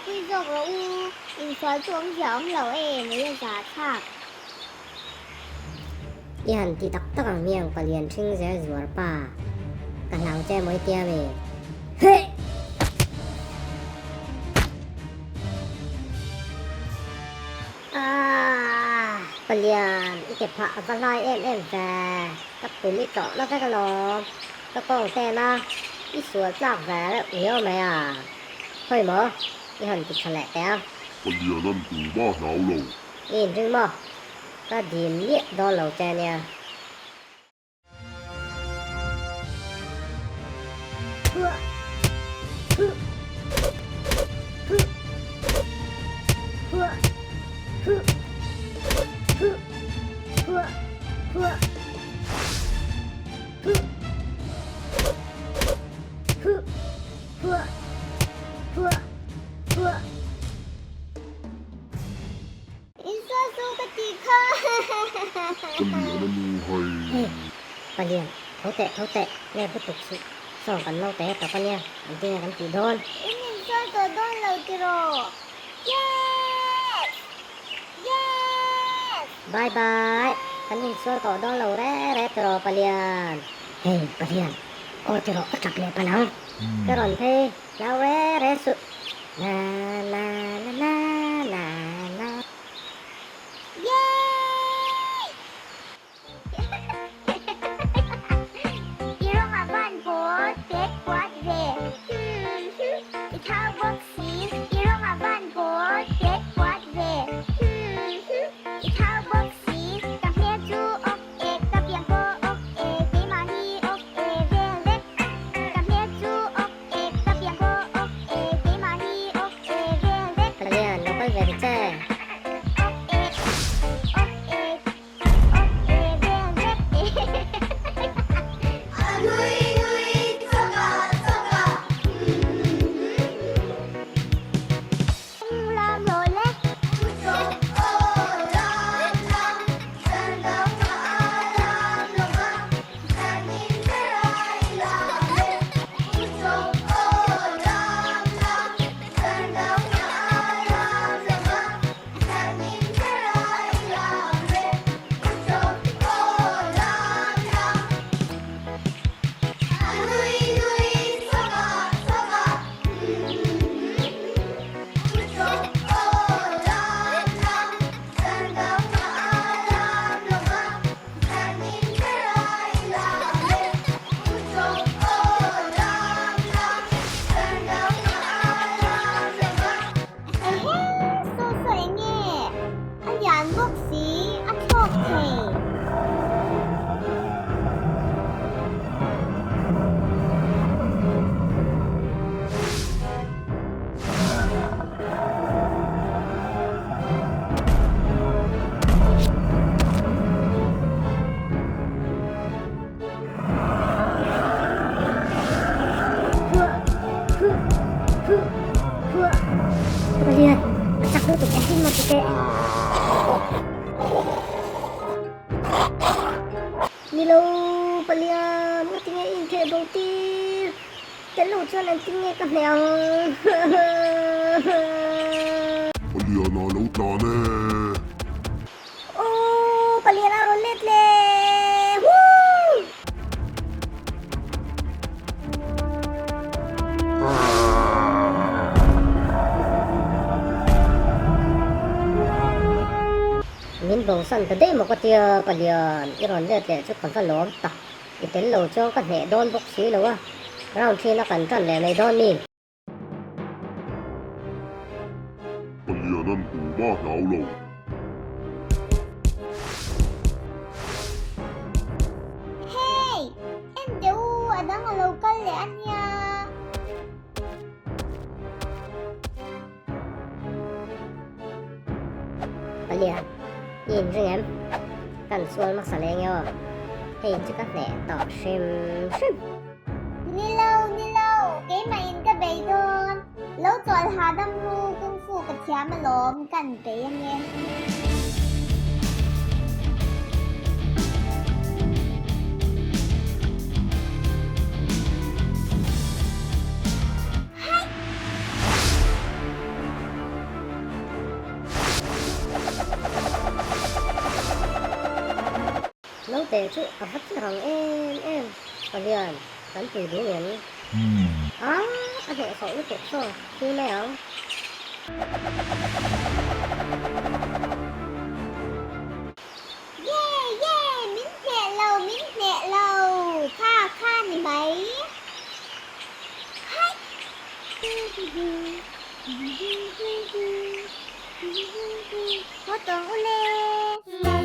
pui zawk rawh u, insual chu awmzia awm lo e, mei a za thlak. I han ti tak tak ang hmiang palian ṭhing zel zuar pa, ka hlau che mawi tia mi. Heh! Aah! Palian, i ke phah a va hlai em em ve, ka pum i tlawh na vek alawm, ka kawng ten a, i sual tlak ve reuh riau mai a, khawi maw i han ti tha leh teh a. Palian an tu ma hlau lo. I inring maw? Ka dim miah dawn lo che nia. Insual chu ka tih kha. Palian a nu hai. Hey, Palian, tho teh, tho teh, nge bu tuk suh, sawng kan naute he tawp a nia, an tinge kan tih dawn. In insual tawh dawn lo tiraw? Yes! Yes! Bye bye, kan insual tawh dawn lo re re tiraw Palian? Hey, Palian, aw tiraw ka tap leh palh ang. Ka rawn phei hlau re re suh. Na na na na na na. Yay! I rawng a van pawl pet puat ve. Hmm hmm. I thau bawk si. I rawng a van pawl pet puat ve. Hmm hmm. I thau bawk si. Ka hmel chu awk ek ka piang pawh awk e keimah hi awk e vel vek. Ka hmel chu awk Palian, lo kal ve ta che. Ehe, saw saw eng nge? A lian bawk si, a thlawk thei. Palian, a chak lutuk engtin maw ti teh? Ni lo, Palian, ngatinge i intheh bo tir? Tel lo chuan an tin nge ka hne ang. Paliana lo tlan e. Aww Paliana rawn let le. Woo! Min bosan ta daih maw ka tia Palian i rawn let leh chu ka va lawm tak. I tel lo chuan ka hneh dawn bawk si lo a, round thin a kan tan leh mai dawn mi? Palian an tum a hlau lo. Hey! En teh u, a dang a lo kal leh a nia. Palian, i inring em? Kan sual hmasa leng e aw. Hei chu ka hneh tawh hrim hrim. Ni lo, ni lo, keimah in ka bei dawn. Lo chawl hahdam ru kung fu ka thiam alawm kan bei ange. Naute chu a va che rang em em. Palian, kan pui duh ngem? A, a hnehsawh lutuk saw, thil mai ang. Ye ye, min hneh lo, min hneh lo, kha kha ni mai. Haih! Haw tawng u le.